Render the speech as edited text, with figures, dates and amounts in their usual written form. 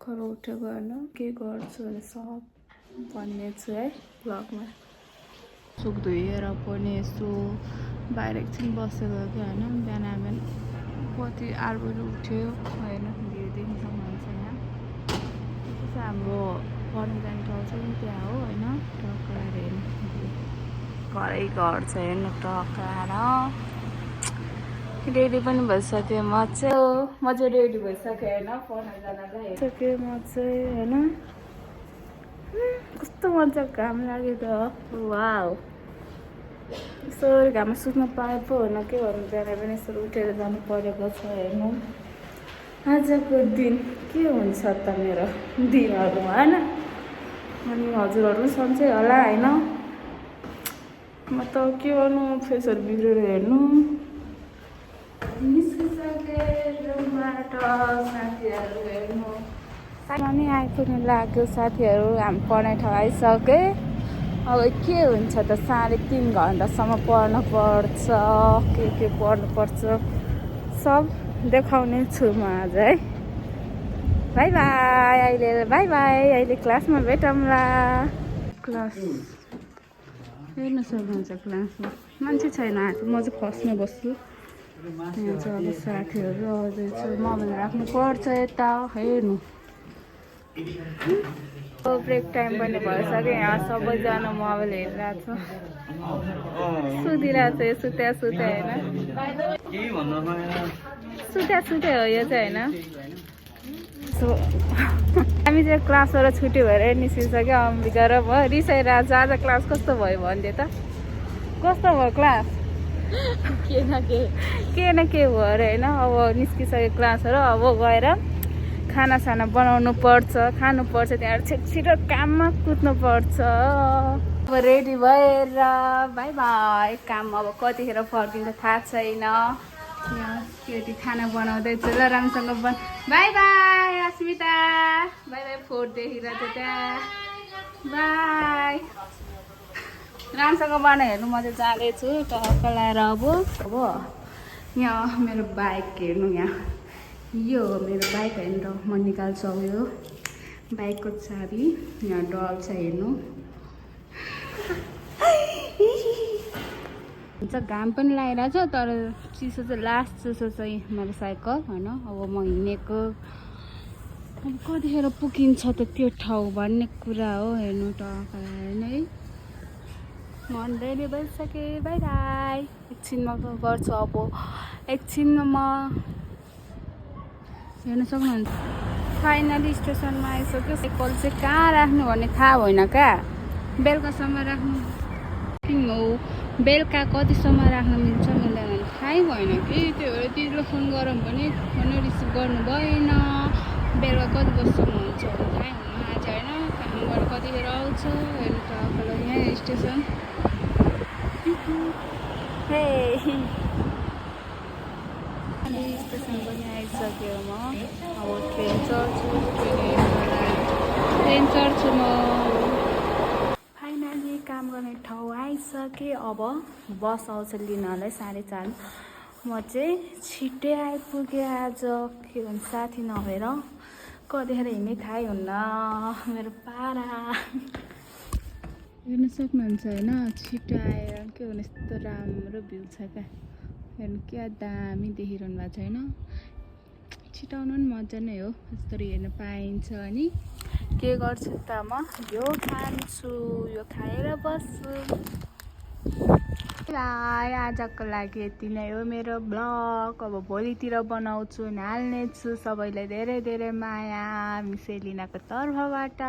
भर्खर उठेको होइन के गर्छु भने सब भन्ने छु है ब्लगमा। सुक धोएर पनि यसो बाहिर एकछिन बसेको कि होइन बिहान कति 8 बजी उठ्यो होइन भ्यूदेखि सक्नुहुन्छ यहाँ त्यसपछि हाम्रो पढ्नु जाने ठाउँ चाहिँ त्यहाँ हो होइन टक्क आएर हेर्नु घरै घर छ हेर्नु टक्क आएर रेडी पनि भइसक्यो म चाहिँ रेडी भइसक्यो होइन पढ्न जानलाई सक्यो म चाहिँ होइन कस्तो मजाको घाम लाग्यो त वाउ यसो घाममा सुत्न पाए पो होइन के भन्नु बिहान पनि यसो उठेर जानु परेको छ हेर्नु आजको दिन के हुन्छ त मेरो दिनहरूमा होइन अनि हजुरहरू पनि सन्चै होला होइन म त के गर्नु फेसहरू बिग्रेर हेर्नु निस्किसके रुमबाट साथीहरू हेर्नु पनि आइपुग्नु लाग्यो साथीहरू हामी पढ्ने ठाउँ आइसके अब के हुन्छ त 3.5 घन्टासम्म पढ्नु पर्छ के पढ्नुपर्छ सब देखाउने छु म आज है बाई अहिले क्लासमा भेटौँला क्लास हेर्न सक्नुहुन्छ क्लासमा मान्छे छैन आज म चाहिँ फर्स्टमा बस्छु यहाँ चाहिँ अब साथीहरू आउँदैछ मोबाइल राख्नु पर्छ यता हेर्नु ब्रेक टाइम पनि भइसक्यो यहाँ सबैजना मोबाइल हेरिरहेको छ सुतिरहेको छ यो सुत्या होइन सुत्या हो यो चाहिँ होइन सो हामी चाहिँ क्लासबाट छुट्टी भएर निस्किसक्यो अम्बिका र भयो रिसाइरहेको छ आज क्लास कस्तो भयो भनिदियो त कस्तो भयो क्लास के न के भयो अरे होइन अब निस्किसक्यो क्लासहरू अब गएर खानासाना बनाउनु पर्छ खानुपर्छ त्यहाँबाट छिटो काममा कुद्नु पर्छ अब रेडी भएर बाई काम अब कतिखेर फर्किन्छ थाहा छैन केटी खाना बनाउँदैछ ल राम्रोसँग बाई अस्मिता बाई फोट देखिरहेको छ त्यहाँ बाई राम्रोसँग बनाएर हेर्नु म चाहिँ जाँदैछु टक्क लाएर अब यहाँ मेरो बाइक हेर्नु यहाँ यो हो मेरो बाइक होइन र म निकाल्छु अब यो बाइकको चाबी यहाँ डल छ हेर्नु हुन्छ घाम पनि लागिरहेको छ तर चिसो चाहिँ लास्ट चिसो चाहिँ मेरो साइकल होइन अब म हिँडेको अब कतिखेर पुगिन्छ त त्यो ठाउँ भन्ने कुरा हो हेर्नु टक्क लाएर नै म रेडी भइसकेँ बाई एकछिनमा गर्छु अब एकछिनमा म हेर्न सक्नुहुन्छ फाइनली स्टेसनमा आइसक्यो साइकल चाहिँ कहाँ राख्नु भन्ने थाहा भएन क्या बेलुकासम्म राख्नु हो बेलुका कतिसम्म राख्न मिल्छ मिल्दैन भने थाहै भएन कि त्यो भएर दिदीलाई फोन गरौँ भने फोन रिसिभ गर्नु भएन बेलुका कति बजीसम्म हुन्छ भने थाहै हुनु आज होइन कामबाट कतिखेर आउँछ हेर्नु त यहाँ स्टेसन स्टेसन पनि आइसक्यो म अब ट्रेन चढ्छु म फाइनली काम गर्ने ठाउँ आइसकेँ अब बस आउँछ लिनलाई 4:30 म चाहिँ छिट्टै आइपुगेँ आज के भन्छ साथी नभएर कतिखेर हिँड्ने थाहै हुन्न मेरो पारा हेर्न सक्नुहुन्छ होइन छिटो आएर के भने यस्तो राम्रो भ्यू छ क्या हेर्नु क्या दामी देखिरहनु भएको छ होइन छिटाउनु पनि मजा नै हो यस्तरी हेर्न पाइन्छ अनि के गर्छु त म यो खान्छु यो खाएर बस्छु आजको लागि यति नै हो मेरो ब्लग अब भोलितिर बनाउँछु हाल्नेछु सबैलाई धेरै धेरै माया मिसेलिनाको तर्फबाट